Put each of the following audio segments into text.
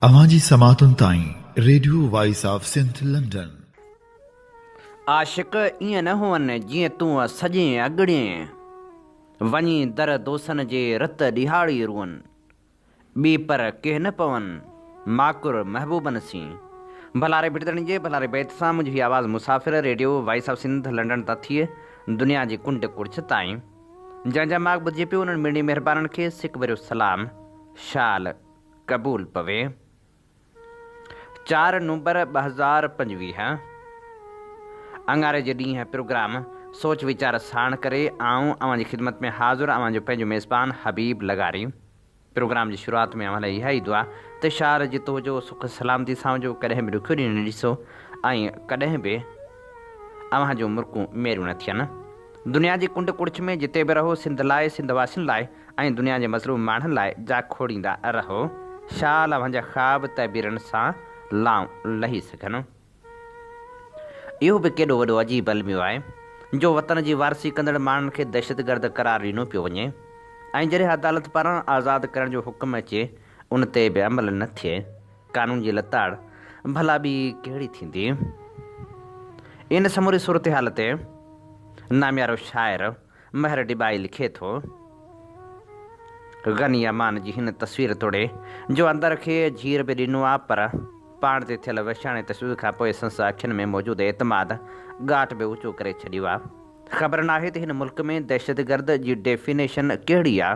اوهان جي سماعتن تائين radio voice of Sindh London. عاشق ائين نه هئن جيئن تون سڄين اڳڙين، وڃي در دوسن جي رت ڏهاڙي روئن، ٻي پر ڪنهن نه پون، ماڪر محبوبن سين. ڀلاري ڀٽ-ڌڻي جي ڀلاري بيت سان منهنجو هي آواز مسافر radio voice of Sindh London تان ٿئي دنيا جي ڪنڊ ڪڙڇ تائين جنهن جا ماڳ ٻڌجي پيو انهن مڙني مهربانن کي سڪ ڀريو سلام شال قبول پوي. چار نومبر 2025 اڱاري جي ڏينهن پروگرام سوچ ويچار ساڻ ڪري آئون اوهان جي خدمت ۾ حاضر اوهان جو پنهنجو ميزبان حبيب لغاري. پروگرام جي شروعات ۾ اوهان لاء اها ئي دعا ته شال جت هجو سک سلامتي سان هجو ڪڏهن به ڏکيو ڏينهن نه ڏسو ۽ ڪڏهن به اوهان جون مرڪون ميريون نه ٿين. دنيا جي ڪنڊ ڪڙڇ ۾ جتي به رهو سنڌ لاء سنڌ واسين لاء ۽ دنيا جي مظلوم ماڻهن لاء جاکوڙيندا رهو. شال اوهان جا خواب تعبيرن سان لائون لهي سگهن. اهو به ڪيڏو وڏو عجيب الميو آهي جو وطن جي وارثي ڪندڙ ماڻهن کي دهشتگرد قرار ڏنو پيو وڃي ۽ جڏهن عدالت پاران آزاد ڪرڻ جو حڪم اچي ان تي به عمل نه ٿئي. قانون جي لتاڙ ڀلا ٻي ڪهڙي ٿيندي؟ ان سموري صورتحال تي ناميارو شاعر مهر ڊٻائي لکي ٿو، غني امان جي هن تصوير توڙي جو اندر کي جهير به ڏنو آ پر پاڻ تي ٿيل وحشياڻي تشدد کان پوء سندس اکين ۾ موجود اعتماد ڳاٽ به اوچو ڪري ڇڏيو آ. خبر ناهي ته هن ملڪ ۾ دهشتگرد جي ڊيفينيشن ڪهڙي آ؟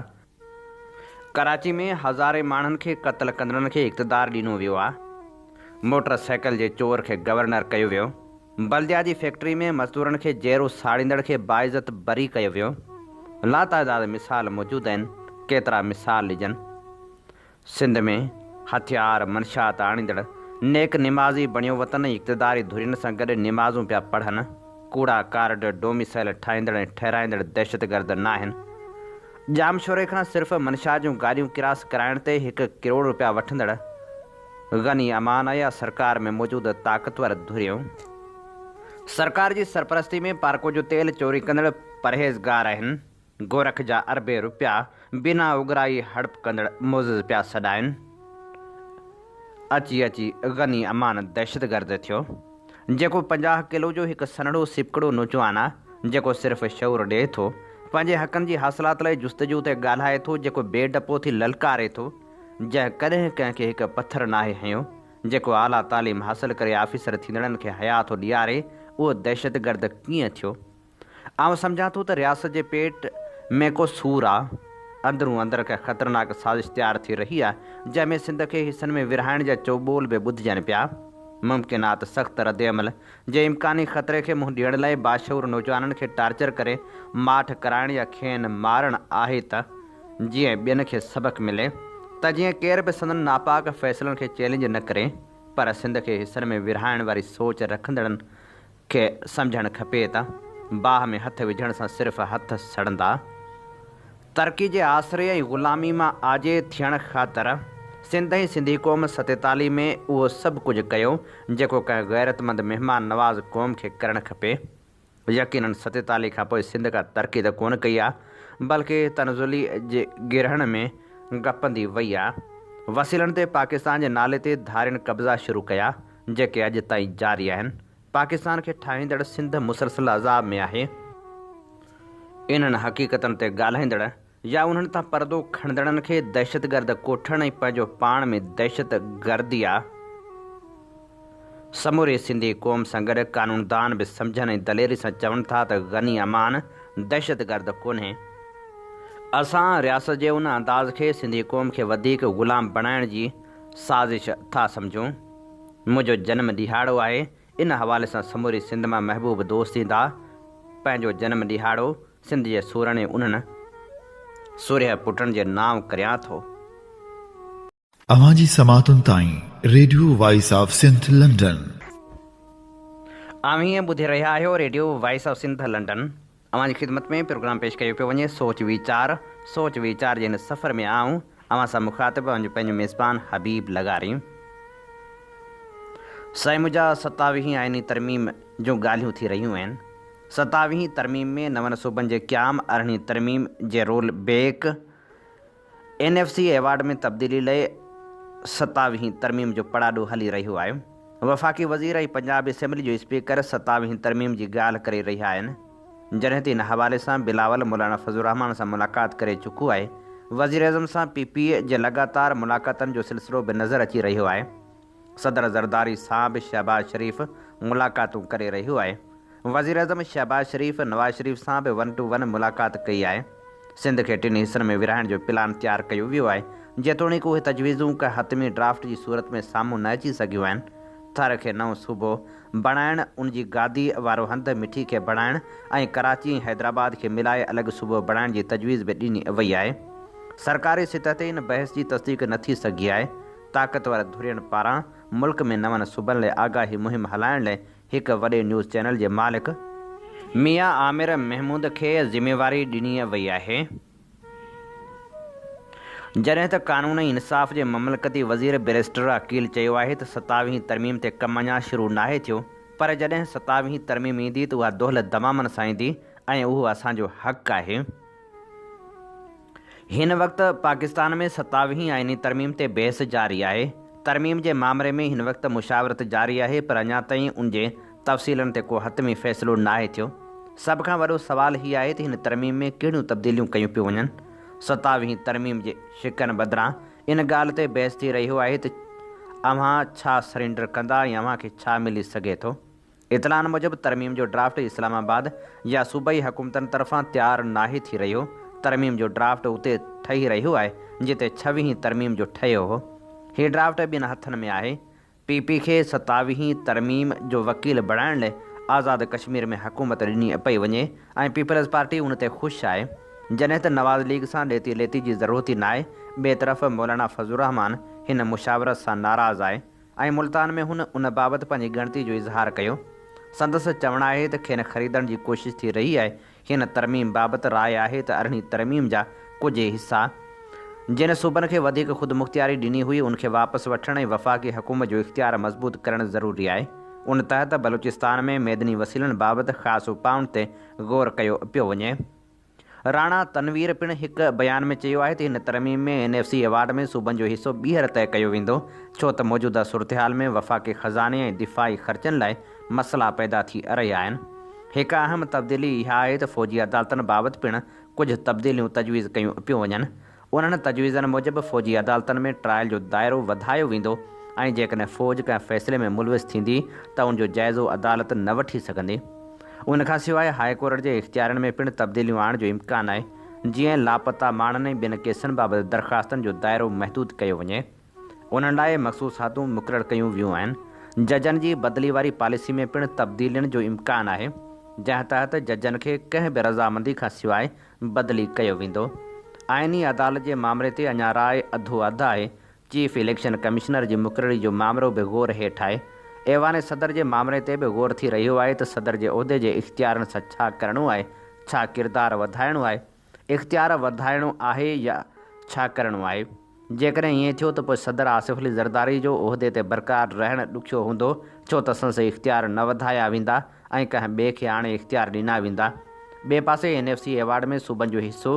ڪراچي ۾ هزارين ماڻهن کي قتل ڪندڙن کي اقتدار ڏنو ويو آ. موٽر سائيڪل جي چور کي گورنر ڪيو ويو. بلديا جي فيڪٽري ۾ مزدورن کي جيئرو ساڙيندڙ کي باعزت بري ڪيو ويو. لاتعداد مثال موجود آهن، ڪيترا مثال ڏجن. سنڌ ۾ هٿيار، منشيات آڻيندڙ نيڪ نمازي بڻيو وتن ۽ اقتداري ڌرين سان گڏ نمازون پيا پڙهن. ڪوڙا ڪارڊ، ڊوميسائل ٺاهيندڙ ۽ ٺهرائيندڙ دهشتگرد ناهن. ڄامشوري کان صرف منشيات جون گاڏيون ڪراس ڪرائڻ تي هڪ ڪروڙ روپيا وٺندڙ غني امان يا سرڪار ۾ موجود طاقتور ڌريون سرڪار جي سرپرستي ۾ پارڪو جو تيل چوري ڪندڙ پرهيزگار آهن. گورک جا اربين روپيا بنا اڳرائي هڙپ ڪندڙ معزز پيا سڏائن. اچي اچي غني امان دهشتگرد ٿيو. جيڪو 50 ڪلو جو هڪ سنهڙو سيپڪڙو نوجوان آ، جيڪو صرف شعور ڏئي ٿو، پنهنجي حقن جي حاصلات لاء جستجو تي ڳالهائي ٿو، جيڪو بي ڊپو ٿي للڪاري ٿو، جنهن ڪڏهن ڪنهن کي هڪ پٿر ناهي هنيو، جيڪو اعليٰ تعليم حاصل ڪري آفيسر ٿيندڙن کي حياء ٿو ڏياري، اهو دهشتگرد ڪيئن ٿيو؟ آئون سمجهان ٿو ته رياست جي پيٽ ۾ ڪو سور آ. اندرون اندر ڪا خطرناڪ سازش تيار ٿي رهي آ، جنهن ۾ سنڌ کي حصن ۾ ورهائڻ جا چوٻول به ٻڌجن پيا. ممڪن آ ته سخت ردعمل جي امڪاني خطري کي منهن ڏيڻ لاء باشعور نوجوانن کي ٽارچر ڪري ماٺ ڪرائڻ يا کين مارڻ آهي ته جيئن ٻين کي سبق ملي ته جيئن ڪير به سندن ناپاڪ فيصلن کي چئلينج نه ڪري پر سنڌ کي حصن ۾ ورهائڻ واري سوچ رکندڙن کي سمجهڻ کپي ته باهه ۾ هٿ وجهڻ سان صرف هٿ سڙندا. ترقي جي آسري ۽ غلامي مان آجي ٿيڻ خاطر سنڌ ۽ سنڌي قوم ستيتالي ۾ اهو سڀ ڪجهه ڪيو جيڪو ڪنهن غيرتمند مهمان نواز قوم کي ڪرڻ کپي. يقينن ستيتالي کان پوء سنڌ ڪا ترقي ته ڪونه ڪئي آ بلڪه تنزلي جي گرهڻ ۾ گپندي وئي آ. وسيلن تي پاڪستان جي نالي تي ڌارين قبضا شروع ڪيا جيڪي اڄ تائين جاري آهن. پاڪستان کي ٺاهيندڙ سنڌ مسلسل عذاب ۾ آهي. انهن حقيقتن تي ڳالهائيندڙ يا انهن تان پردو کڻندڙن کي دهشتگرد ڪوٺڻ ۽ پنهنجو پاڻ ۾ دهشتگردي آ. سموري سنڌي قوم سان گڏ قانوندان به سمجهن ۽ دليري سان چون ٿا ته غني امان دهشتگرد ڪونهي. اسان رياست جي ان انداز کي سنڌي قوم کي وڌيڪ غلام بڻائڻ جي سازش ٿا سمجهون. منهنجو جنم ڏهاڙو آهي، ان حوالي سان سموري سنڌ مان محبوب دوست ايندا، پنهنجو جنم ڏهاڙو سنڌ جي سورن ۽ انهن سورهيه پٽن جي نانء ڪريان ٿو. اوهان جي سماعتن تائين radio voice of Sindh London. اوهين ٻڌي رهيا آهيو radio voice of Sindh London. اوهان جي خدمت ۾ پروگرام پيش ڪيو پيو وڃي سوچ ويچار سوچ ويچار جي هن سفر ۾ آئون اوهان سان مخاطب اوهان جو پنهنجو ميزبان حبيب لغاري. سائين منهنجا ستاويهين آئيني ترميم جون ڳالهيون ٿي رهيون آهن. ستاويهين ترميم ۾ نون صوبن جي قيام، ارڙهين ترميم جي roll back, N F C award ۾ تبديلي لئي ستاويهين ترميم جو پڙاڏو هلي رهيو آهي. وفاقي وزير ۽ پنجاب اسيمبلي جو اسپيڪر ستاويهين ترميم جي ڳالهه ڪري رهيا آهن. جڏهن ته ان حوالي سان بلاول مولانا فضل الرحمان سان ملاقات ڪري چڪو آهي. وزيراعظم سان پي پي جي لڳاتار ملاقاتن جو سلسلو به نظر اچي رهيو آهي. صدر زرداري سان به شهباز شريف ملاقاتون ڪري رهيو آهي. وزيراعظم شهباز شريف نواز شريف سان به ون ٽو ون ملاقات ڪئي آهي. سنڌ کي ٽن حصن ۾ ورهائڻ جو پلان تيار ڪيو ويو آهي. جيتوڻيڪ اهي تجويزون ڪا حتمي ڊرافٽ جي صورت ۾ سامهون نه اچي سگهيون آهن. ٿر کي نئون صوبو بڻائڻ، ان جي گادي وارو هنڌ مٺي کي بڻائڻ ۽ ڪراچي ۽ حيدرآباد کي ملائي الڳ صوبو بڻائڻ جي تجويز به ڏني وئي آهي. سرڪاري سطح تي ان بحث جي تصديق نه ٿي سگهي آهي. طاقتور ڌرين پاران ملڪ ۾ نون صوبن لاء آگاهي مهم هلائڻ لاء هڪ وڏي نيوز چينل جي مالڪ ميان عامر محمود کي ذميواري ڏني وئي آهي. جڏهن ته قانون ۽ انصاف جي مملڪتي وزير بئريسٽر عقيل چيو آهي ته ستاويهين ترميم تي ڪم اڃا شروع ناهي ٿيو پر جڏهن ستاويهين ترميم ايندي ته اها دهل دمامن سان ايندي ۽ اهو اسان جو حق آهي. هن وقت پاڪستان ۾ ستاويهين آئيني ترميم تي بحث جاري آهي. ترميم جي مامري ۾ هن وقت مشاورت جاري آهي پر اڃا تائين ان جي تفصيلن تي ڪو حتمي فيصلو ناهي ٿيو. سڀ کان وڏو سوال هي آهي ته هن ترميم ۾ ڪهڙيون تبديليون ڪيون پيون وڃن؟ ستاويهين ترميم جي شقن بدران ان ڳالهه تي بحث ٿي رهيو آهي ته اوهان ڇا سرينڊر ڪندا ۽ اوهان کي ڇا ملي سگهي ٿو؟ اطلاعن موجب ترميم جو ڊرافٽ اسلام آباد يا صوبائي حڪومتن طرفان تيار ناهي ٿي رهيو، ترميم جو ڊرافٽ اتي ٺهي رهيو آهي جتي ڇويهين ترميم جو ٺهيو هو. هي ڊرافٽ ٻين هٿن ۾ آهي. پي پي کي ستاويهين ترميم جو وڪيل بڻائڻ لاء آزاد ڪشمير ۾ حڪومت ڏني پئي وڃي ۽ پيپلز پارٽي ان تي خوش آهي. جڏهن ته نواز ليگ سان ڏيتي ليتي جي ضرورت ئي ناهي. ٻئي طرف مولانا فضل الرحمان هن مشاورت سان ناراض آهي. ۽ ملتان ۾ هن ان بابت پنهنجي ڳڻتي جو اظهار ڪيو. سندس چوڻ آهي ته کين خريدڻ جي ڪوشش ٿي رهي آهي. هن ترميم بابت راء آهي ته ارڙهين ترميم جا ڪجهه حصا جن صوبن کي وڌيڪ خودمختياري ڏني هئي ان کي واپس وٺڻ ۽ وفاقي حڪومت جو اختيار مضبوط ڪرڻ ضروري آهي. ان تحت بلوچستان ۾ معدني وسيلن بابت خاص اپائن تي غور ڪيو پيو وڃي. راڻا تنوير پڻ هڪ بيان ۾ چيو آهي ته هن ترميم ۾ اين ايف سي ايوارڊ ۾ صوبن جو حصو ٻيهر طئي ڪيو ويندو ڇو ته موجوده صورتحال ۾ وفاقي خزاني ۽ دفاعي خرچن لاء مسئلا پيدا ٿي رهيا آهن. هڪ اهم تبديلي اها آهي ته فوجي عدالتن بابت پڻ ڪجهه تبديليون تجويز ڪيون پيون وڃن. انهن تجويزن موجب فوجي عدالتن ۾ ٽرائل جو دائرو وڌايو ويندو ۽ جيڪڏهن فوج ڪنهن فيصلي ۾ ملوث ٿيندي ته ان جو جائزو عدالت نه وٺي سگهندي. ان کان سواء هاء ڪورٽ جي اختيارين ۾ پڻ تبديليون آڻڻ جو امڪان آهي، جيئن لاپتا ماڻهن ۽ ٻين ڪيسن بابت درخواستن جو دائرو محدود ڪيو وڃي. انهن لاء مخصوص حدون مقرر ڪيون ويون آهن. ججن جي بدلي واري پاليسي ۾ پڻ تبديلين جو امڪان آهي، جنهن تحت ججن کي ڪنهن به رضامندي کان سواء بدلي ڪيو ويندو. آئيني عدالت جي مامري تي اڃا راء اڌو اڌ آهي. چيف اليڪشن ڪمشنر جي مقرري جو مامرو به غور هيٺ آهي. ايوان صدر جي مامري تي به غور ٿي رهيو آهي ته صدر جي عهدي جي اختيارن سان ڇا ڪرڻو آهي، ڇا ڪردار وڌائڻو آهي، اختيار وڌائڻو آهي يا ڇا ڪرڻو آهي. جيڪڏهن ائين ٿيو ته پوء صدر آصف علي زرداري جو عهدي تي برقرار رهڻ ڏکيو هوندو، ڇو ته سندس اختيار نه وڌايا ويندا ۽ ڪنهن ٻئي کي آڻي اختيار ڏنا ويندا. ٻئي پاسي اين ايف سي ايوارڊ ۾ صوبن جو حصو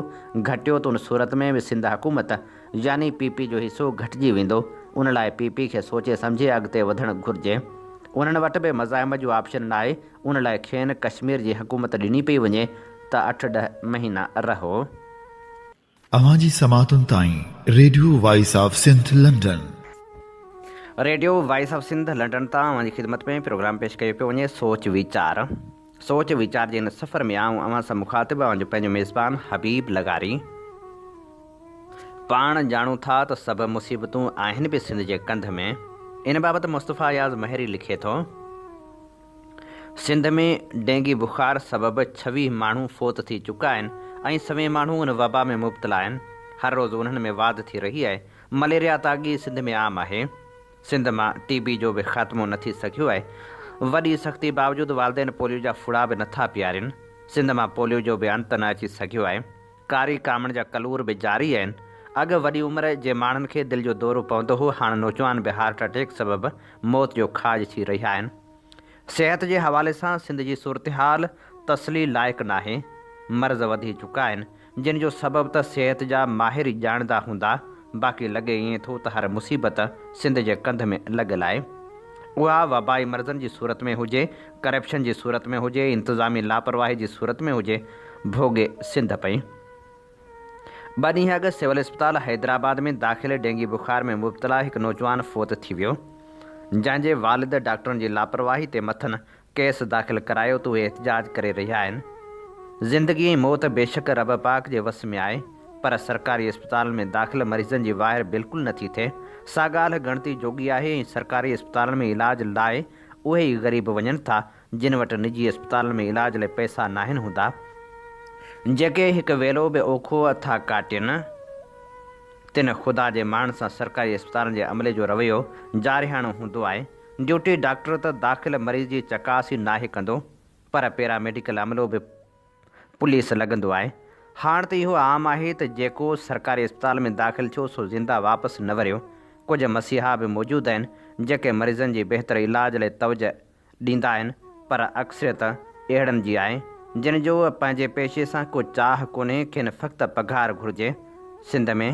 گهٽيو ته ان صورت ۾ به سنڌ حڪومت يعني پي پي جو حصو گهٽجي ويندو، ان لاء پي پي کي سوچي سمجهي اڳتي وڌڻ گهرجي. انهن وٽ به مزاحمت جو آپشن ناهي، ان لاء کين ڪشمير جي حڪومت ڏني پئي وڃي ته اٺ ڏهه مهينا رهو. اوهان جي سماعتن تائين radio voice of Sindh London. Radio voice of Sindh London تان اوهان جي خدمت ۾ پروگرام پيش ڪيو پيو وڃي سوچ ويچار سوچ ويچار جي هن سفر ۾ آئون اوهان سان مخاطب اوهان جو پنهنجو ميزبان حبيب لغاري. پاڻ ڄاڻون ٿا ته سڀ مصيبتون آهن به سنڌ جي ڪنڌ ۾. ان بابت مصطفيٰ اياز مهيري لکي ٿو. سنڌ ۾ ڊينگي بخار سبب 26 ماڻهو فوت ٿي چڪا آهن ۽ سوين ماڻهو ان وبا ۾ مبتلا آهن، هر روز انهن ۾ واڌ ٿي رهي آهي، مليريا ته اڳ ئي سنڌ ۾ عام آهي، سنڌ مان ٽي بي جو به خاتمو نه ٿي سگهيو آهي، وڏي سختي باوجود والدين پوليو جا ڦڙا به نٿا پيارين، سنڌ مان پوليو جو به انت نه اچي سگهيو آهي، ڪاري ڪامڻ جا ڪلور به جاري آهن، اڳ وڏي عمر جي ماڻهن کي دل جو دورو پوندو هو، هاڻ نوجوان به هارٽ اٽيڪ سبب موت جو کاڄ ٿي رهيا آهن. صحت جي حوالي سان سنڌ جي صورتحال تسلي لائق ناهي، مرض وڌي چڪا آهن، جن جو سبب ته صحت جا ماهر ئي ڄاڻندا هوندا، باقي لڳي ائين ٿو ته هر مصيبت سنڌ جي ڪنڌ ۾ لڳل آهي. اها وبائي مرضن جي صورت ۾ هجي، ڪرپشن جي صورت ۾ هجي، انتظامي لاپرواهي جي صورت ۾ هجي، ڀوڳي سنڌ پئي. ٻه ڏينهن اڳ سول اسپتال حيدرآباد ۾ داخل ڊينگي بخار ۾ مبتلا هڪ نوجوان فوت ٿي ويو، جنهن جي والد ڊاڪٽرن جي لاپرواهي تي مٿن ڪيس داخل ڪرايو ته اهي احتجاج ڪري رهيا آهن. زندگي ۽ موت بيشڪ رب پاڪ جي وس ۾ آهي پر سرڪاري اسپتالن ۾ داخل مريضن جي واهر بلڪل نٿي ٿئي، سا ڳالهه ڳڻتي جوڳي آهي ۽ سرڪاري اسپتالن ۾ علاج لاء اهي ئي غريب وڃن ٿا جن وٽ نجي اسپتالن ۾ علاج لاء پئسا ناهن هوندا، جيڪي هڪ ويلو به اوکو ٿا ڪاٽين، تن خدا جي ماڻهن سان سرڪاري اسپتالن جي عملي جو رويو جارحاڻو هوندو آهي. ڊيوٽي ڊاڪٽر ته داخل مريض جي چڪاس ئي ناهي ڪندو، پر پيرا ميڊيڪل عملو به پوليس لڳندو آهي. هاڻ ته اهو عام آهي ته جيڪو سرڪاري اسپتال ۾ داخل ٿيو سو زنده واپس نه وريو. ڪجهه مسيحا به موجود آهن جيڪي مريضن جي بهتر علاج لاء توجه ڏيندا آهن پر اڪثريت اهڙن جي آهي جن جو پنهنجي پيشي سان ڪو چاهه ڪونهي کين فقط پگهار گهرجي. سنڌ ۾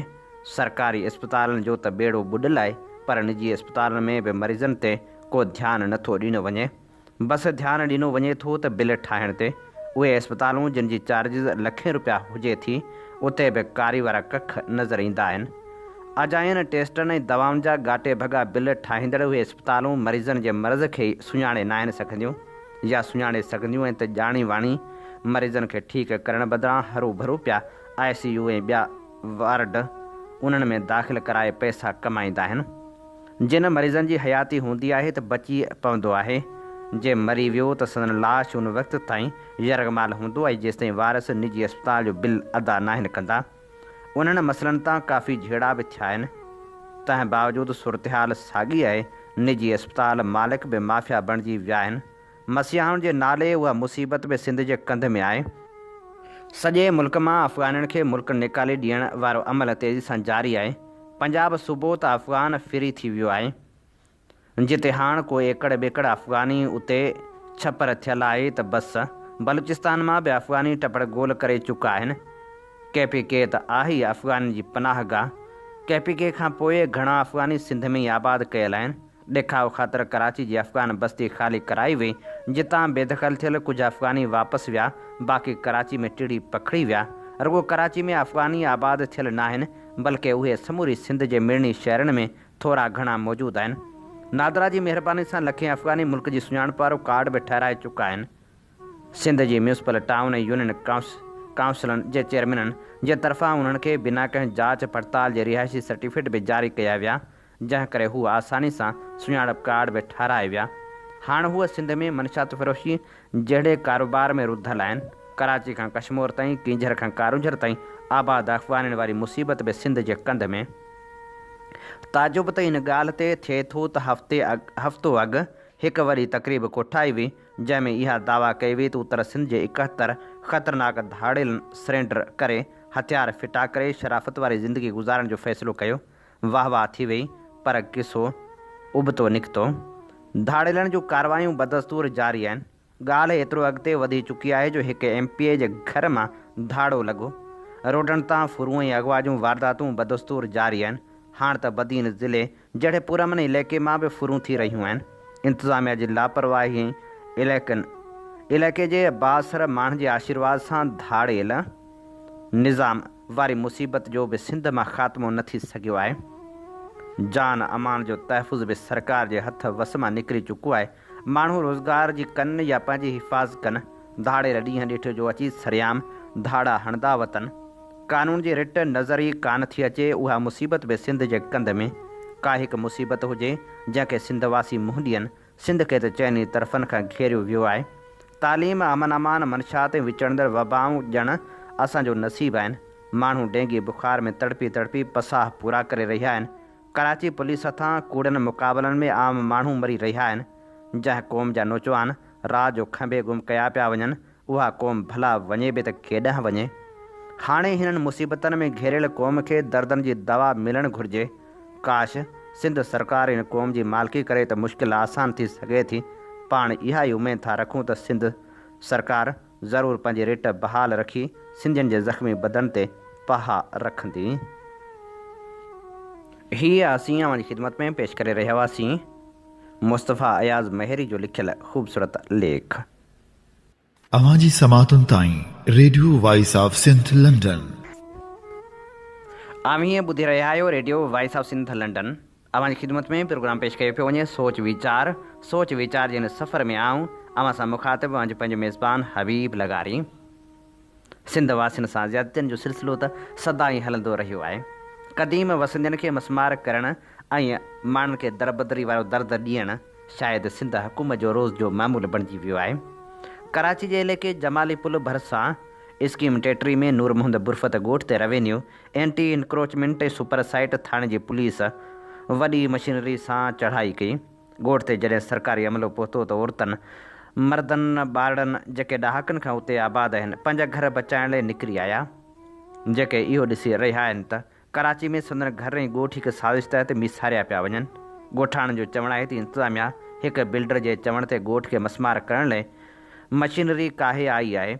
سرڪاري اسپتالن جو ته ٻيڙو ٻڏل آهي پر نجي اسپتالن ۾ به مريضن تي ڪو ڌيان نٿو ڏنو وڃي. بس ڌيان ڏنو وڃي ٿو ته بل ٺاهڻ تي. اهي اسپتالون جن جي چارجز لکين روپيا هجي ٿي اتي به ڪاري وارا ڪک نظر ايندا آهن. اجاين ٽيسٽن ۽ دوائن جا ڳاٽي ڀڳا بل ٺاهيندڙ اهي اسپتالون مريضن جي مرض کي ئي سڃاڻي ناهن سگهنديون يا سڃاڻي سگهنديون ۽ ته ڄاڻي واڻي مريضن کي ٺيڪ ڪرڻ بدران هروڀرو پيا آء سي يو ۽ ٻيا وارڊ انهن ۾ داخل ڪرائي پئسا ڪمائيندا آهن. جن مريضن جي حياتي هوندي آهي ته بچي پوندو آهي، جي مري ويو ته سندن لاش ان وقت تائين يرغمال هوندو آهي جيستائين وارث نجي اسپتال جو بل ادا ناهن ڪندا. انهن مسئلن تان ڪافي جهيڙا به ٿيا آهن. تنهن باوجود صورتحال ساڳي آهي، نجي اسپتال مالڪ به مافيا بڻجي ويا آهن. مسيحائن جي نالي اها مصيبت به سنڌ جي ڪنڌ ۾ آهي. سڄي ملڪ مان افغانين کي ملڪ نيڪالي ڏيڻ وارو عمل تيزي سان جاري آهي. پنجاب صوبو ته افغان فري ٿي ويو آهي. جتي هاڻ ڪو ايڪڙ ٻيڪڙ افغاني اتي ڇپر ٿيل آهي ته بس. بلوچستان مان به افغاني ٽپڙ گول ڪري چڪا آهن. ڪي پي ڪي ته آهي ئي افغانين جي پناهه گاهه. ڪي پي ڪي کان پوء گهڻا افغاني سنڌ ۾ ئي آباد ڪيل آهن. ڏيکاء خاطر ڪراچي جي افغان بستي خالي ڪرائي وئي، جتان بيدخل ٿيل ڪجهه افغاني واپس ويا، باقي ڪراچي ۾ ٽڙي پکڙي ويا. رڳو ڪراچي ۾ افغاني آباد ٿيل ناهن، بلڪه اهي سموري سنڌ جي مڙني شهرن ۾ ٿورا گهڻا موجود آهن. نادرا جي مهرباني سان لکين افغاني ملڪ جي سڃاڻپ وارو ڪارڊ به ٺهرائي چڪا آهن. سنڌ جي ميونسپل ٽائون ۽ يونين ڪائونسلن جي چيئرمينن جي طرفان انهن کي بنا ڪنهن جاچ پڙتال جي رهائشي سرٽيفڪيٽ به جاري ڪيا ويا، جنهن ڪري هو آساني سان سڃاڻپ ڪارڊ به ٺهرائي ويا. هاڻ هو سنڌ ۾ منشيات فروشي جهڙي ڪاروبار ۾ رڌل آهن. ڪراچي کان ڪشمور تائين، ڪينجهر کان ڪارونجهر تائين آباد افغانين واري مصيبت به سنڌ جي ڪنڌ ۾. تعجب ته ان ڳالهه تي ٿئي ٿو ته هفتي هفتو اڳ هڪ وڏي تقريب ڪوٺائي وئي، جنهن ۾ اها دعويٰ ڪئي وئي ته اتر سنڌ جي 71 خطرناڪ ڌاڙيلن سرينڊر ڪري هٿيار ڦٽا ڪري شرافت واري زندگي گذارڻ جو فيصلو ڪيو. واهه واهه ٿي وئي پر قصو ابتو نڪتو. ڌاڙيلن جون ڪارروايون بدستور جاري آهن. ڳالهه ايترو اڳتي وڌي چڪي آهي جو هڪ ايم پي اي جي گهر مان ڌاڙو لڳو. روڊن تان ڦرون ۽ اغوا جون وارداتون بدستور جاري آهن. هاڻ ته بدين ضلعي جهڙي پرامن علائقي مان به ڦرون ٿي رهيون آهن. انتظاميا جي لاپرواهي ۽ علائقن علائقي جي بااثر ماڻهن جي آشيرواد سان ڌاڙيل نظام واري مصيبت جو به سنڌ مان خاتمو نه ٿي سگهيو آهي. جان امان جو تحفظ به سرڪار جي هٿ وس مان نڪري چڪو آهي. ماڻهو روزگار جي ڪن يا پنهنجي حفاظت ڪن، ڌاڙيل ڏينهن ڏٺ جو اچي سرعام ڌاڙا هڻندا وتن. قانون جي رٽ نظر ئي ڪانه ٿي اچي، اها مصيبت به سنڌ جي ڪنڌ ۾. ڪا هڪ مصيبت هجي، جنهن کي سنڌ واسي منهن ڏين، سنڌ کي ته چئني طرفن کان گهيريو ويو آهي. تعليم، امن امان، منشيات ۽ وچڙندڙ وبائون ڄڻ اسان جو نصيب آهن. ماڻهو ڊينگي بخار ۾ تڙپي تڙپي پساهه پورا ڪري رهيا آهن. ڪراچي پوليس هٿان ڪوڙن مقابلن ۾ عام ماڻهو مري رهيا آهن. جنهن قوم جا نوجوان رات جو کنڀي گم ڪيا پيا وڃن، اها قوم ڀلا وڃي به ته ڪيڏانهن وڃي؟ هاڻي هنن مصيبتن ۾ گهيريل قوم کي دردن جي دوا ملڻ گهرجي. ڪاش! سنڌ سرڪار ان قوم جي مالڪي ڪري ته مشڪل آسان ٿي سگهي ٿي. پاڻ اها ئي اميد ٿا رکون ته سنڌ سرڪار ضرور پنهنجي رٽ بحال رکي سنڌين جي زخمي بدن تي پها رکندي. هي اسين اوهان جي خدمت ۾ پيش ڪري رهيا هئاسين مصطفيٰ اياز مهيري جو لکيل خوبصورت ليک. اوهان جي سماعتن تائين radio voice of Sindh London. اوهين ٻڌي رهيا آهيو radio voice of Sindh London. اوهان جي خدمت ۾ پروگرام پيش ڪيو پيو وڃي سوچ ويچار سوچ ويچار جي هن سفر ۾ آئون اوهان سان مخاطب اوهان جو پنهنجو ميزبان حبيب لغاري. سنڌ واسين سان زيادتين جو سلسلو ته سدائين هلندو رهيو آهي. قديم وسندين کي مسمار ڪرڻ ۽ ماڻهن کي دربدري وارو درد ڏيڻ شايد سنڌ حڪومت جو روز جو معمول بڻجي ويو آهي. ڪراچي جي عليقي جمالي پل ڀرسان اسڪيم ٽيٽري ۾ نور محمد برفت ڳوٺ تي revenue, anti encroachment ۽ super site ٿاڻي جي پوليس وڏي مشينري سان چڙهائي ڪئي. ڳوٺ تي جڏهن سرڪاري عملو پهتو ته عورتن، مردن، ٻارڙن جيڪي ڏهاڪن کان اتي آباد آهن، پنهنجا گهر بچائڻ لئي نڪري آيا. جيڪي اهو ڏسي رهيا آهن ته ڪراچي ۾ سندن گهر ۽ ڳوٺ هڪ سازش تحت ميساريا پيا وڃن. ڳوٺاڻن جو چوڻ آهي ته انتظاميا هڪ بلڊر جي چوڻ تي ڳوٺ کي مسمار ڪرڻ لئي مشينري ڪاهي آئي آهي.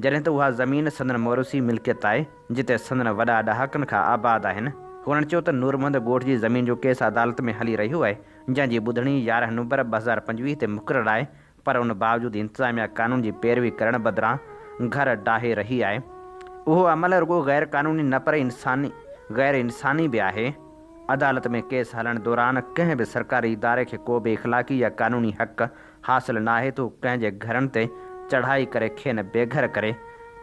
جڏهن ته اها زمين سندن موروثي ملڪيت آهي، جتي سندن وڏا ڏهاڪن کان آباد آهن. هنن چيو ته نور محمد ڳوٺ جي زمين جو ڪيس عدالت ۾ هلي رهيو آهي، جنهن جي ٻڌڻي 11 نومبر 2025 تي مقرر آهي، پر ان باوجود انتظاميا قانون جي پيروي ڪرڻ بدران گهر ڊاهي رهي آهي. اهو عمل رڳو غير قانوني نه پر انساني غير انساني به آهي. عدالت ۾ ڪيس هلڻ دوران ڪنهن به سرڪاري اداري کي ڪو به اخلاقي يا قانوني حق حاصل ناهي ته هو ڪنهن جي گهرن تي چڙهائي ڪري کين بي گهر ڪري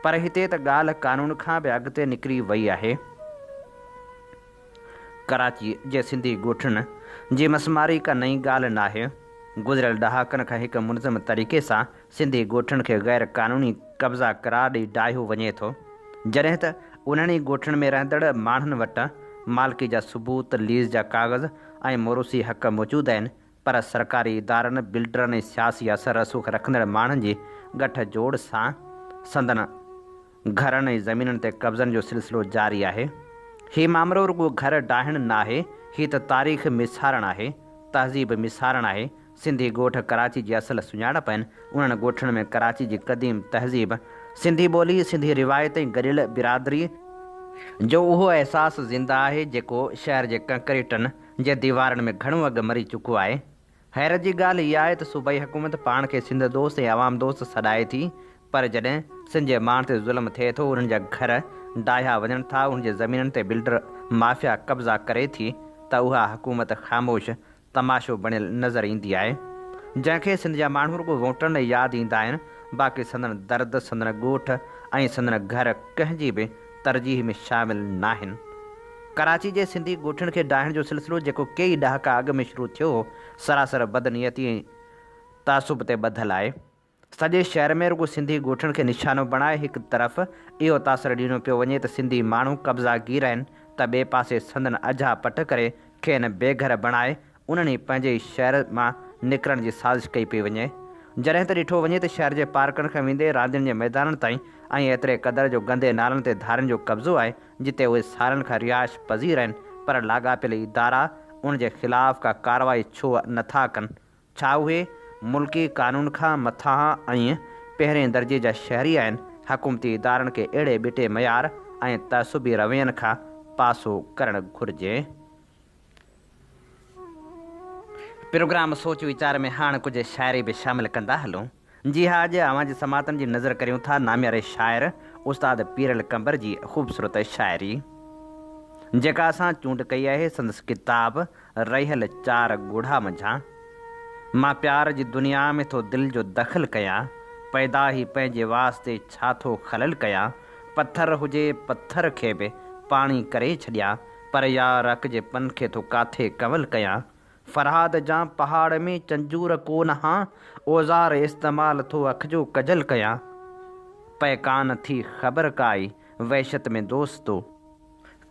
پر هتي ته ڳالهه قانون کان به اڳتي نڪري وئي آهي. ڪراچي جي سنڌي ڳوٺن جي مسماري ڪا نئين ڳالهه ناهي. گذريل ڏهاڪن کان هڪ منظم طريقي سان سنڌي ڳوٺن کي غير قانوني قبضا قرار ڏئي ڊاهيو وڃي ٿو. جڏهن ته انهن ئي ڳوٺن ۾ رهندڙ ماڻهن وٽ مالڪي جا ثبوت، ليز جا ڪاغذ ۽ موروثي حق موجود آهن پر سرڪاري ادارن، بلڊرن ۽ سياسي اثر رسوخ رکندڙ ماڻهن جي ڳٺ جوڙ سان سندن گهرن ۽ زمينن تي قبضن جو سلسلو جاري آهي. هي مامرو رڳو گهر ڊاهڻ ناهي، هي ته تاريخ ميسارڻ آهي، تهذيب ميسارڻ آهي. سنڌي ڳوٺ ڪراچي جي اصل سڃاڻپ آهن. انهن ڳوٺن ۾ ڪراچي جي قديم تهذيب، سنڌي ٻولي، سنڌي روايت ۽ گڏيل برادري جو اهو احساس زنده آهي، جيڪو شهر جي ڪنڪريٽن جي ديوارن ۾ گهڻو اڳ مري چڪو آهي. حيرت جي ڳالهه اها آهي ته صوبائي حڪومت پاڻ کي سنڌ دوست ۽ عوام دوست سڏائي ٿي پر جڏهن سنڌ جي ماڻهن تي ظلم ٿئي ٿو، انهن جا گهر ڊاهيا وڃن ٿا، انهن جي زمينن تي بلڊر مافيا قبضا ڪري ٿي ته اها حڪومت خاموش تماشو بڻيل نظر ايندي آهي. جنهن کي سنڌ جا ماڻهو رڳو ووٽن لاء ياد ايندا آهن، باقي سندن درد، سندن ڳوٺ ۽ سندن گهر ڪنهن جي به ترجيح ۾ شامل ناهن. ڪراچي جي سنڌي ڳوٺن کي ڊاهڻ جو سلسلو جيڪو ڪيئي ڏهاڪا اڳ ۾ شروع ٿيو هو، سراسر بدنيتي ۽ تعصب تي ٻڌل آهي. سڄي شهر ۾ رڳو سنڌي ڳوٺن کي نشانو بڻائي هڪ طرف اهو تاثر ڏنو پيو وڃي ته سنڌي ماڻهو قبضا گير آهن ته ٻئي پاسي سندن اجها پٽ ڪري کين بي گهر بڻائي انهن ئي پنهنجي ئي شهر مان نڪرڻ جي سازش ڪئي پئي وڃي. جڏهن ته ڏٺو وڃي ته شهر جي پارڪن کان ويندي راندين جي ميدانن تائين ۽ ايتري قدر جو گندي نالن تي ڌارين جو قبضو آهي جتي اهي سالن کان رهائش پذير آهن پر لاڳاپيل ادارا ان جي خلاف ڪا ڪارروائي ڇو نه ٿا ڪن؟ ڇا اهي ملڪي قانون کان مٿانهان ۽ پهرين درجي جا شهري آهن؟ حڪومتي ادارن کي اهڙي ٻٽي معيار ۽ تعصبي روين کان پاسو ڪرڻ گهرجي. پروگرام سوچ ويچار ۾ هاڻ ڪجهه شاعري به شامل ڪندا هلون. جي ها اڄ اوهان جي سماعتن جي نظر ڪريون ٿا نامياري شاعر استاد پيرل قنبر جي خوبصورت شاعري جيڪا اسان چونڊ ڪئي آهي سندس ڪتاب رهيل چار ڳوڙها منجهان. مان پيار جي دنيا ۾ ٿو دل جو دخل ڪيان پيدا هي پنهنجي واسطي ڇا ٿو خلل ڪيان پٿر هجي پٿر کي به پاڻي ڪري ڇڏيان پر يار اک جي پن کي ٿو ڪاٿي ڪنول ڪيان. فرهاد جان پهاڙ ۾ چنجور ڪو نه هان، اوزار استعمال ٿو اک جو ڪجل ڪيان. پئي ڪانه ٿي خبر ڪائي وحشت ۾ دوستو.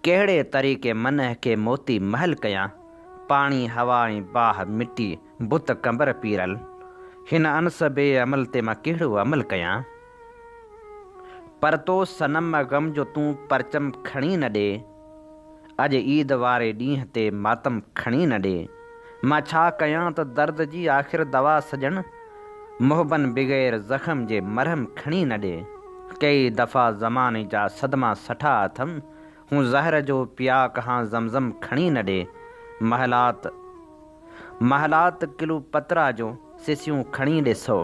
ڪهڙي طريقي منهه کي موتي محل ڪيان. پاڻي هوا ۽ باهه مٽي بت قمبر پيرل. هن انس بي عمل تي مان ڪهڙو عمل ڪيان. پر تو صنم غم جو تون پرچم کڻي نه ڏي. اڄ عيد واري ڏينهن تي ماتم کڻي نه ڏي. مان ڇا ڪيان ته درد جي آخر دوا سڄڻ. محبن بغير زخم جي مرهم کڻي نه ڏي. ڪيئي دفعا زماني جا صدما سٺا اٿم. هون زهر جو پياڪ هان زمزم کڻي نه ڏي. محلات محلات قلوپطرا جون سسيون کڻي ڏي سو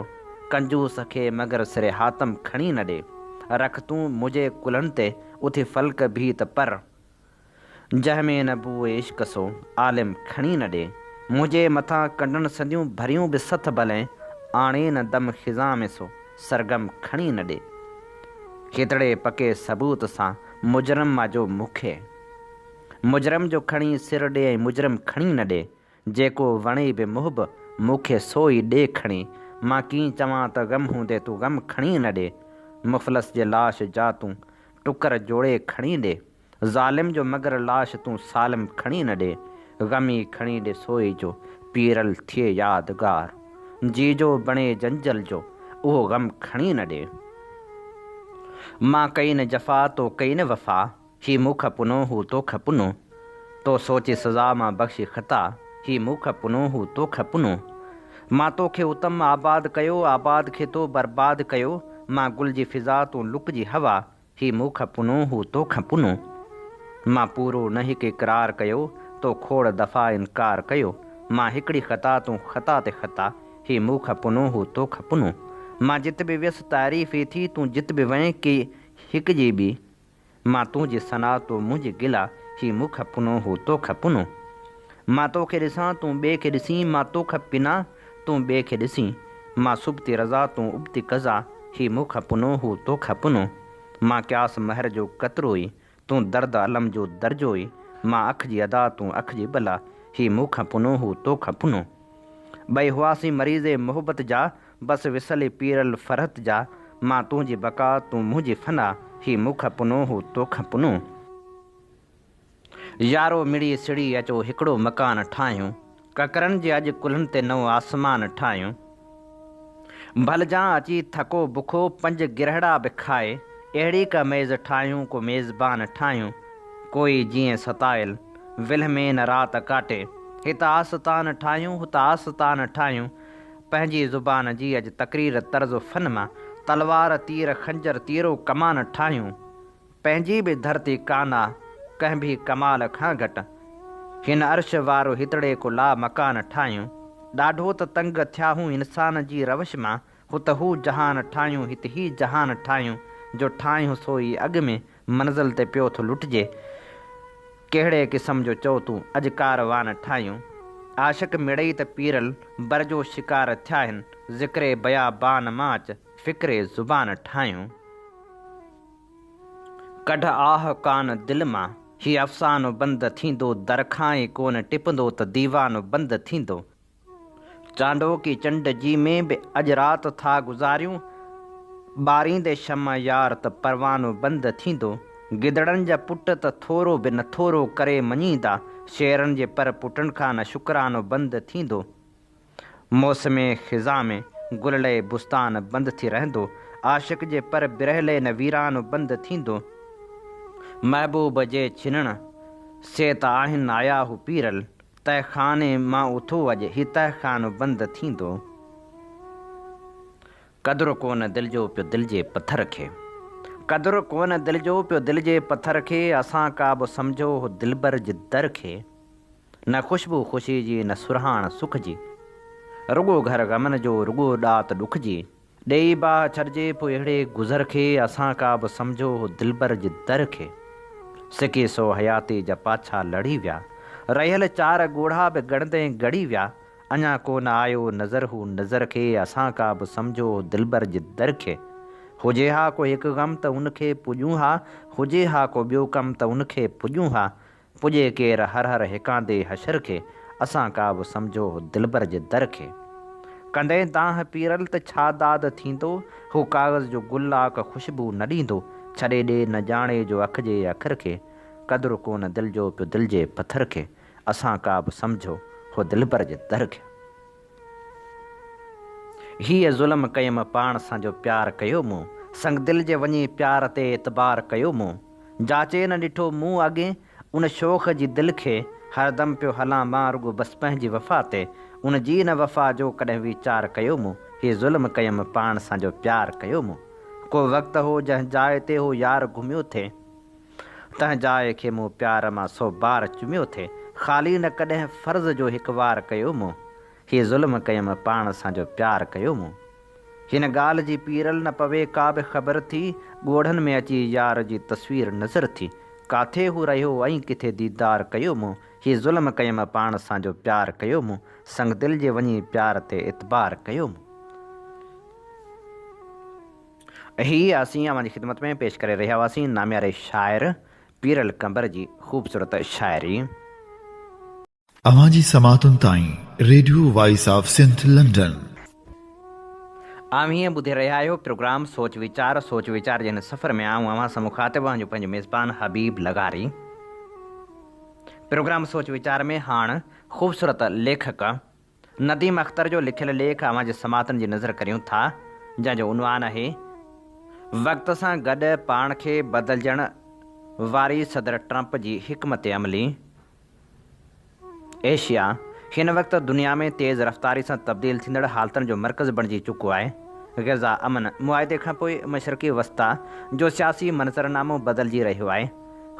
ڪنجوس کي مگر سر حاتم کڻي نه ڏي. رک تون منهنجي ڪلهن تي اٿي فلڪ ڀي ته پر. جنهن ۾ نه بوء عشق سو عالم کڻي نه ڏي. منهنجي مٿان ڪنڊن سنديون ڀريون به سٿ ڀلين آڻي نه دم خزان ۾ سو سرگم کڻي نه ڏي. هتڙي پڪي ثبوت سان مجرم آ جو مون کي. مجرم جو کڻي سر ڏي ۽ مجرم کڻي نه ڏي. جيڪو وڻي به محب مون کي سو ئي ڏي کڻي. مان ڪيئن چوان ته غم هوندي تون غم کڻي نه ڏي. مفلس جي لاش جا تون ٽڪر جوڙي کڻي ڏي. ظالم جو مگر لاش تون سالم کڻي نه ڏي. غم ئي کڻي ڏي سو ئي جو پيرل ٿئي يادگار. جي جو بڻي جنجل جو اهو غم کڻي نه ڏي. مان ڪئي نه جفا تو ڪئي نه وفا. هي مون کان پنو هو تو کان پنو. تو سوچي سزا مان بخشي خطا. هي مون کان پنو هو تو کان پنو. مان توکي اتم آباد ڪيو آباد کي تو برباد ڪيو. مان گل جي فضا تون لڪ جي هوا. هي مون کان پنو هو تو کان پنو. مان پورو نه هڪ اقرار ڪيو تو کوڙ دفعا انڪار ڪيو. مان هڪڙي خطا تون خطا تي خطا. هي مون کان پنو هو تو کان پنو. مان جت به ويس تعريف ئي ٿي تون جت به وئين ڪي هڪ جي ٻي. مان تنهنجي ثنا تو منهنجي گلا، هي مون کان پنو هو تو کان پنو. مان توکي ڏسان تون ٻئي کي ڏسين، مان توکان پنان تون ٻئي کي ڏسين. مان سبتي رضا تون ابتي قضا، هي مون کان پنو هو تو کان پنو. مان قياس مهر جو قطرو ئي، تون درد الم جو درجو ئي، مان اک جي ادا تون اک جي بلا، هي مون کان پنو هو تو کان پنو. ٻئي هئاسين مريض محبت جا، بس وصل پيرل فرحت جا، مان تنهنجي بقا تون منهنجي فنا، هي مون کان پنو هو تو کان پنو. يارو مڙي سڙي اچو هڪڙو مڪان ٺاهيون، ڪڪرن جي اڄ ڪلهن تي نئون آسمان ٺاهيون. ڀلجان اچي ٿڪو بکو پنج گرهڙا به کائي، اهڙي ڪا ميز ٺاهيون ڪو ميزبان ٺاهيون. ڪوئي جيئن ستايل ولهه ۾ نه رات ڪاٽي، هت آستان ٺاهيون هت آستان ٺاهيون. پنهنجي زبان جي اڄ تقرير طرز و فن مان، تلوار تير خنجر تيرو ڪمان ٺاهيون. پنهنجي به ڌرتي ڪان آ ڪنهن ڀي ڪمال کان گهٽ، هن عرش وارو هتڙي ڪو لا مڪان ٺاهيون. ڏاڍو ته تنگ ٿيا هون انسان جي روش مان، هت هو جهان ٺاهيون هت هي جهان ٺاهيون، جو ٺاهيون سو ئي اڳ ۾ منزل تي پيو ٿو لٽجي. ڪهڙي قسم جو چئو تون اڄ ڪاروان ٺاهيون. عاشق مڙئي ته پيرل بر جو شڪار ٿيا هن، ذڪر بيابان مان اچ فڪري زبان ٺاهيون. ڪڍ آهه ڪان دل مان، هي افسانو بند ٿيندو، در کان ئي ڪونه ٽپندو ته ديوانو بند ٿيندو. چانڊوڪي چنڊ جي ۾ به اڄ رات ٿا گذاريون، ٻاريندي شمع يار ته پروانو بند ٿيندو. گدڙن جا پٽ ته ٿورو به نه ٿورو ڪري مڃيندا، شيرن جي پر پٽن کان نه شڪرانو بند ٿيندو. موسم خزان ۾ گل لئي بستان بند ٿي رهندو، عاشق جي پر برهه لئي نه ويرانو بند ٿيندو. محبوب جي ڇنڻ سي ته آهن آيا هو پيرل، تهه خاني مان اٿو اڄ هي تهه خانو بند ٿيندو. قدر ڪونه دل جو پيو دل جي پٿر کي. قدر ڪونه دل جو پيو دل جي پٿر کي اسان ڪا به سمجهو هو دلبر جي در کي. نه خوشبو خوشي جي نه سرهاڻ سک جي. رڳو گهر غمن جو رڳو ڏات ڏک جي. ڏيئي باهه ڇڏجي پوء اهڙي گذر کي اسان ڪا به سمجهو هو دلبر جي در کي. سڪي سو حياتي جا پاڇا لڙهي ويا. رهيل چار ڳوڙها به ڳڻندين ڳڙي ويا. اڃا ڪو نه آيو نظر هو نظر کي اسان ڪا به سمجهو هو دلبر جي در کي. هجي ها ڪو هڪ غم ته ان کي پڄون ها هجي ها ڪو ٻيو ڪم ته ان کي پڄون ها. پڄي ڪير هر هر هيڪاندي حشر کي، اسان ڪا به سمجهو هو دلبر جي در کي. ڪندين دانهن پيرل ته ڇا داد ٿيندو، هو ڪاغذ جو گل آ ڪا خوشبو نه ڏيندو، ڇڏي ڏي نه ڄاڻي جو اک جي اکر کي، قدر ڪونه دل جو پيو دل جي پٿر کي، اسان ڪا به سمجهو هو دلبر جي در کي. هيء ظلم ڪيم پاڻ سان جو پيار ڪيو مون، سنگدل جي وڃي پيار تي اعتبار ڪيو مون. جاچي نه ڏٺو مون اڳين ان شوخ جي دل کي، هردم پيو هلان مان رڳو بس پنهنجي وفا تي، ان جي نه وفا جو ڪڏهن ويچار ڪيو مون، هي ظلم ڪيم پاڻ سان جو پيار ڪيو مون. ڪو وقت هو جنهن جاء تي هو يار گهميو ٿي، تنهن جاء کي مون پيار مان سو بار چميو ٿي. خالي نه ڪڏهن فرض جو هڪ وار ڪيو مون. هي ظلم ڪيم پاڻ سان جو پيار ڪيو مون. هن ڳالهه جي پيرل نه پوي ڪا به خبر ٿي، ڳوڙهن ۾ اچي يار جي تصوير نظر ٿي. ڪاٿي هو رهيو ۽ ڪٿي ديدار ڪيو مون. هي ظلم ڪيم پاڻ سان جو پيار ڪيو مون. سنگدل جي وڃي پيار تي اعتبار ڪيو مون. هي اسين اوهان جي خدمت ۾ پيش ڪري رهيا هئاسين نامياري شاعر پيرل قنبر جي خوبصورت شاعري. اوهان جي سماعتن تائين radio voice of Sindh London. اوهين ٻڌي رهيا آهيو پروگرام سوچ ويچار، سوچ ويچار جي هن سفر ۾ آئون اوهان سان مخاطب اوهان جو پنهنجو ميزبان حبيب لغاري. پروگرام سوچ ويچار ۾ هاڻ خوبصورت ليکڪ نديم اختر جو لکيل ليک اوهان جي سماعتن جي نظر ڪريون ٿا، جنهن جو عنوان آهي، وقت سان گڏ پاڻ کي بدلجڻ واري صدر ٽرمپ جي حڪمت عملي. ايشيا هن وقت دنيا ۾ تيز رفتاري سان تبديل ٿيندڙ حالتن جو مرڪز بڻجي چڪو آهي. غزه امن معاهدي کانپوء مشرقي وسطيٰ جو سياسي منظرنامو بدلجي رهيو آهي.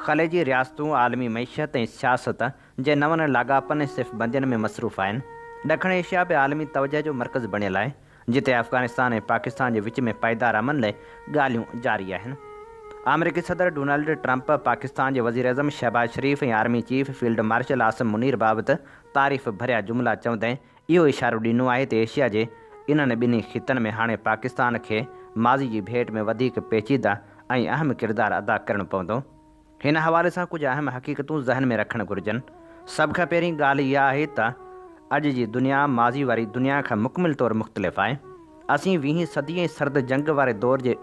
خليجي رياستون عالمي معيشت ۽ سياست جي نون لاڳاپن ۽ صف بندين ۾ مصروف آهن. ڏکڻ ايشيا به عالمي توجهه جو مرڪز بڻيل آهي، جتي افغانستان ۽ پاڪستان جي وچ ۾ پائيدار امن لاء ڳالهيون جاري آهن. آمريڪي صدر ڊونلڊ ٽرمپ پاڪستان جي وزيراعظم Shehbaz Sharif ۽ army chief field marshal Asim Munir بابت تعريف ڀريا جملا چوندي اهو اشارو ڏنو آهي ته ايشيا جي انهن ٻنهي خطن ۾ هاڻي پاڪستان کي ماضي جي ڀيٽ ۾ وڌيڪ پيچيده ۽ اهم ڪردار ادا ڪرڻو پوندو. هن حوالي سان ڪجهه اهم حقيقتون ذهن ۾ رکڻ گهرجن. سڀ کان پهرين ڳالهه اها آهي ته اڄ جي دنيا ماضي واري دنيا کان مڪمل طور مختلف آهي. اسين ويهين صدي ۽ سرد جنگ واري دور جي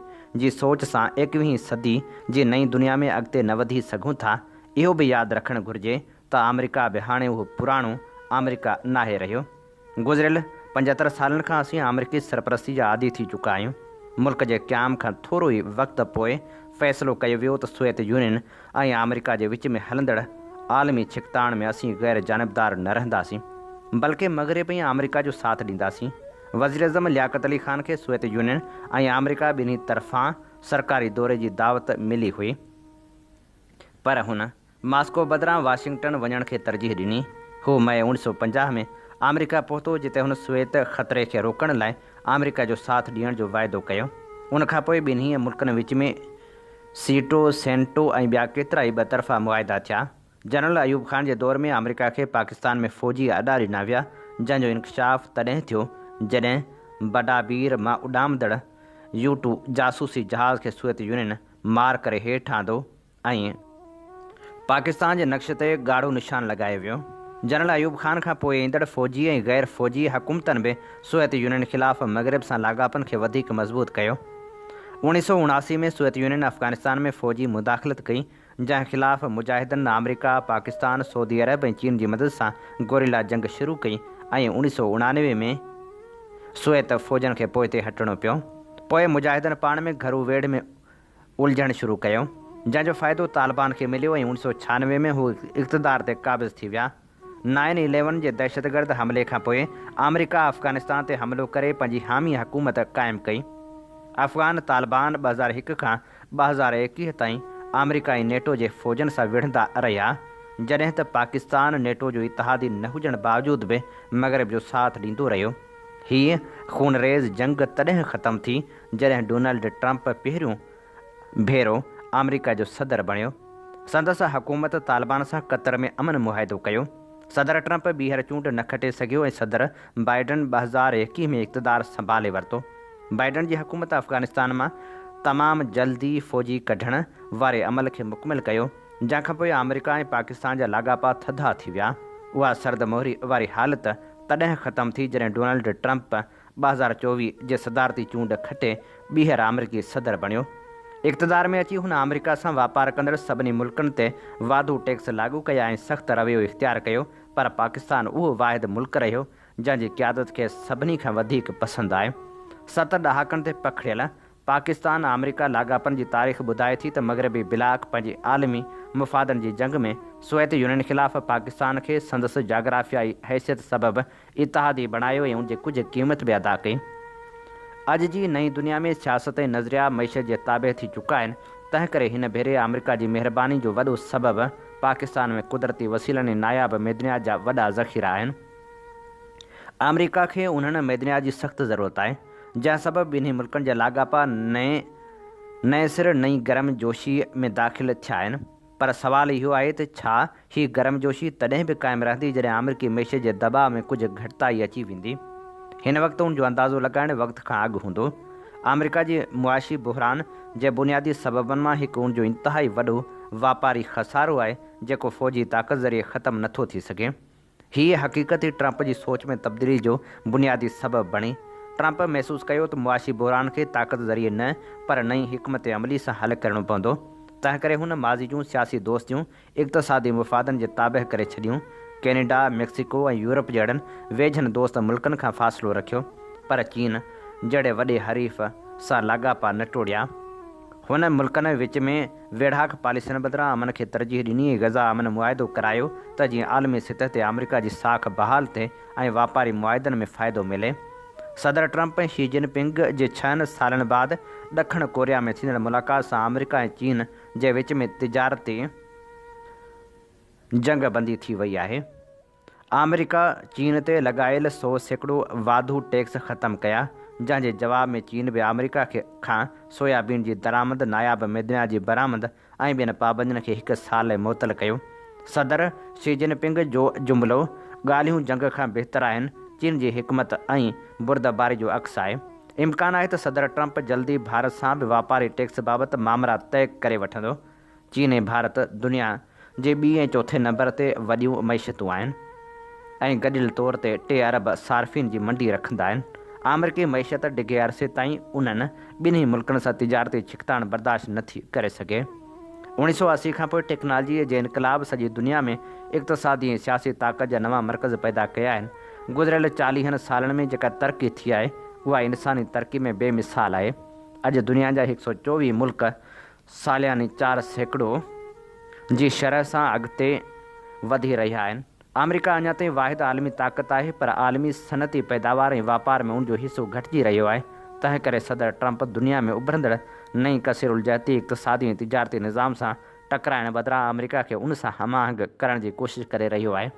جي سوچ سان ايڪويهين صدي جي نئين دنيا ۾ اڳتي نه وڌي سگهون ٿا. اهو به ياد رکڻ گهرجي ته آمريڪا به هاڻي اهو پراڻو آمريڪا ناهي رهيو. گذريل 75 سالن کان اسين آمريڪي سرپرستي جا عادي ٿي چڪا آهيون. ملڪ جي قيام کان ٿورو ئي وقت پوء فيصلو ڪيو ويو ته سوويت يونين ۽ آمريڪا جي وچ ۾ هلندڙ عالمي ڇڪتاڻ ۾ اسين غير جانبدار نه رهنداسين، بلڪه مغرب ۽ آمريڪا جو ساٿ ڏينداسين. وزيراعظم لياقت علي خان کي سوويت يونين ۽ آمريڪا ٻنهي طرفان سرڪاري دوري جي دعوت ملي هئي، پر هن ماسڪو بدران واشنگٽن وڃڻ کي ترجيح ڏني. هو مئي 1950 ۾ آمريڪا پهتو جتي هن سوويت خطري کي روڪڻ لاء آمريڪا جو ساٿ ڏيڻ جو واعدو ڪيو. ان کانپوء ٻنهي ملڪن وچ ۾ سيٽو، سينٽو ۽ ٻيا ڪيترائي ٻطرفا معاهدا ٿيا. جنرل ايوب خان جي دور ۾ آمريڪا کي پاڪستان ۾ فوجي اڏا ڏنا ويا جنهن جو انڪشاف تڏهن ٿيو جڏهن بڊابير مان اڏامندڙ يو ٽو جاسوسي جهاز کي سوويت يونين مار ڪري هيٺ آندو ۽ پاڪستان جي نقشي تي ڳاڙهو نشان لڳايو ويو. جنرل ايوب خان کان پوء ايندڙ فوجي ۽ غير فوجي حڪومتن به سوويت يونين خلاف مغرب سان لاڳاپن کي وڌيڪ مضبوط ڪيو. 1979 ۾ سوويت يونين افغانستان ۾ فوجي مداخلت ڪئي، جنهن خلاف مجاهدن آمريڪا، پاڪستان، سعودي عرب ۽ چين جي مدد سان گوريلا جنگ شروع ڪئي ۽ 1989 ۾ سوويت فوجن کي پوئتي هٽڻو پيو. پوء مجاهدن پاڻ ۾ گهرو ويڙهه ۾ الجهڻ شروع ڪيو، جنهن جو فائدو طالبان کي مليو ۽ 1996 ۾ هو اقتدار تي قابض ٿي ويا. نائن اليون جي دهشتگرد حملي کان پوء آمريڪا افغانستان تي حملو ڪري پنهنجي حامي حڪومت قائم ڪئي. افغان طالبان 2001 کان 2021 تائين آمريڪا ۽ نيٽو جي فوجن سان وڙهندا رهيا، جڏهن ته پاڪستان نيٽو جو اتحادي نه هجڻ باوجود به مغرب جو ساٿ ڏيندو رهيو. هيء خونريز جنگ تڏهن ختم ٿي، جڏهن ڊونلڊ ٽرمپ پهريون ڀيرو آمريڪا جو صدر بڻيو. سندس حڪومت طالبان سان قطر ۾ امن معاهدو ڪيو. صدر ٽرمپ ٻيهر چونڊ نه کٽي سگهيو ۽ صدر بائيڊن 2021 ۾ اقتدار سنڀالي ورتو. بائيڊن جي حڪومت افغانستان مان تمام جلدي فوجي ڪڍڻ واري عمل کي مڪمل ڪيو، جنهن کانپوء آمريڪا ۽ پاڪستان جا لاڳاپا ٿڌا ٿي ويا. اها سرد مهري واري حالت تڏهن ختم ٿي جڏهن ڊونلڊ ٽرمپ 2024 جي صدارتي چونڊ کٽي ٻيهر آمريڪي صدر بڻيو. اقتدار ۾ اچي هن آمريڪا سان واپار ڪندڙ سڀني ملڪن تي واڌو ٽيڪس لاڳو ڪيا ۽ سخت رويو اختيار ڪيو پر پاڪستان اهو واحد ملڪ رهيو جنهن جي قيادت کيس سڀني کان وڌيڪ پسند آئي. ست ڏهاڪن تي پکڙيل پاڪستان آمريڪا لاڳاپن جي تاريخ ٻڌائي ٿي ته مغربي بلاڪ پنهنجي عالمي مفادن جي جنگ ۾ سوويت يونين خلاف پاڪستان کي سندس جاگرافيائي حيثيت سبب اتحادي بڻايو ۽ ان جي ڪجهه قيمت به ادا ڪئي. اڄ جي نئين دنيا ۾ سياست ۽ نظريا معيشت جي تابع ٿي چڪا آهن، تنهنڪري هن ڀيري آمريڪا جي مهرباني جو وڏو سبب پاڪستان ۾ قدرتي وسيلن ۽ ناياب معدنيات جا وڏا ذخيرا آهن. آمريڪا کي انهن معدنيات جي سخت ضرورت آهي، جنهن سبب ٻنهي ملڪن جا لاڳاپا نئين نئين سر نئين گرم جوشيء ۾ داخل ٿيا آهن. پر سوال اهو آهي ته ڇا هي گرمجوشي تڏهن به قائم رهندي جڏهن آمريڪي معيشت جي دٻاء ۾ ڪجهه گهٽتائي اچي ويندي؟ هن وقت ان جو اندازو لڳائڻ وقت کان اڳ هوندو. آمريڪا جي معاشي بحران جي بنيادي سببن مان هڪ ان جو انتهائي وڏو واپاري خسارو آهي جيڪو فوجي طاقت ذريعي ختم نٿو ٿي سگهي. هيء حقيقت ئي ٽرمپ جي سوچ ۾ تبديلي جو بنيادي سبب بڻي. ٽرمپ محسوس ڪيو ته معاشي بحران کي طاقت ذريعي نه پر نئين حڪمت عملي سان حل ڪرڻو پوندو. تنهنڪري هن ماضي جون سياسي دوستيون اقتصادي مفادن جي تابع ڪري ڇڏيون. ڪينيڊا، ميڪسيڪو ۽ يورپ جهڙن ويجهن دوست ملڪن کان فاصلو رکيو، پر چين جهڙي وڏي حريف سان لاڳاپا نه ٽوڙيا. هن ملڪن وچ ۾ ويڙهاڪ پاليسين بدران امن کي ترجيح ڏني ۽ غزه امن معاهدو ڪرايو ته جيئن عالمي سطح تي آمريڪا جي ساک بحال ٿئي ۽ واپاري معاهدن ۾ فائدو ملي. صدر ٽرمپ ۽ شي جن پنگ جي ڇهن سالن بعد ڏکڻ ڪوريا ۾ ٿيندڙ ملاقات سان آمريڪا ۽ چين جي وچ ۾ تجارتي جنگ بندي ٿي وئي آهي. آمريڪا چين تي لڳايل 100% واڌو ٽيڪس ختم ڪيا، جنهن جي جواب ۾ چين به آمريڪا کان سويابين جي درآمد، ناياب معدنيات جي برآمد ۽ ٻين پابندين کي هڪ سال لاء معطل ڪيو. صدر شي جن پنگ جو جملو، ڳالهيون جنگ کان بهتر آهن، چين جي حڪمت ۽ بردباري جو عڪس آهي. امڪان آهي ته صدر ٽرمپ جلدي ڀارت سان به واپاري ٽيڪس بابت مامرا طئي ڪري وٺندو. چين ۽ ڀارت دنيا جي ٻي ۽ چوٿين نمبر تي وڏيون معيشتون آهن ۽ گڏيل طور تي ٽي ارب صارفين جي منڊي رکندا آهن. آمريڪي معيشت ڊگهي عرصي تائين انهن ٻنهي ملڪن سان تجارتي ڇڪتاڻ برداشت نه ٿي ڪري سگهي. 1980 کانپوء ٽيڪنالاجيء جي انقلاب سڄي دنيا ۾ اقتصادي ۽ سياسي طاقت جا نوان مرڪز پيدا ڪيا آهن. گذريل چاليهن سالن ۾ جيڪا ترقي ٿي آهي، اها انساني ترقي ۾ بي مثال آهي. اڄ دنيا جا هڪ سئو چوويهه ملڪ سالياني 4% جي شرح سان اڳتي وڌي رهيا آهن. آمريڪا اڃا تائين واحد عالمي طاقت آهي پر عالمي صنعتي پيداوار ۽ واپار ۾ ان جو حصو گهٽجي رهيو آهي، تنهن ڪري صدر ٽرمپ دنيا ۾ اڀرندڙ نئين ڪثيرالجهتي اقتصادي ۽ تجارتي نظام سان ٽڪرائڻ بدران آمريڪا کي ان سان هم آهنگ ڪرڻ جي ڪوشش ڪري رهيو آهي.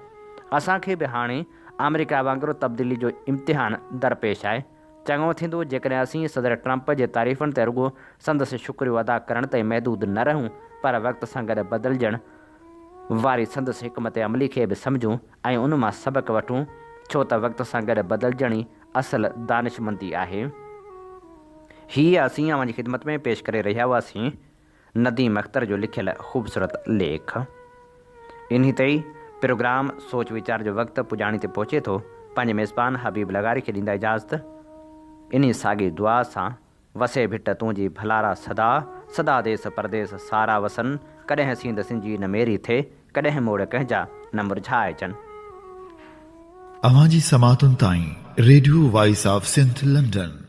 اسان کي به هاڻي آمريڪا وانگر تبديلي جو امتحان درپيش آهي. چڱو ٿيندو جيڪڏهن اسين صدر ٽرمپ جي تعريفن تي رڳو سندس شڪريو ادا ڪرڻ تائين محدود نه رهون پر وقت سان گڏ بدلجڻ واري سندس حڪمت عملي کي به سمجهون ۽ ان مان سبق وٺون ڇو ته وقت سان گڏ بدلجڻ ئي اصل دانشمندي آهي. هي اسين اوهان جي خدمت ۾ پيش ڪري رهيا هئاسين نديم اختر جو لکيل خوبصورت ليک. انهي تي ئي پروگرام سوچ ويچار جو وقت پڄاڻي تي پهچي ٿو. پنهنجي ميزبان حبيب لغاري کي ڏيندا اجازت. انهي ساڳي دعا سان وسي ڀٽ تنهنجي ڀلارا سدا، سدا ديس پرديس سارا وسن، ڪڏهن سينڌ سنجي نه ميري ٿئي، ڪڏهن موڙ ڪنهن جا نه مرجهائجن. اوهان جي سماعتن تائين radio voice of Sindh London.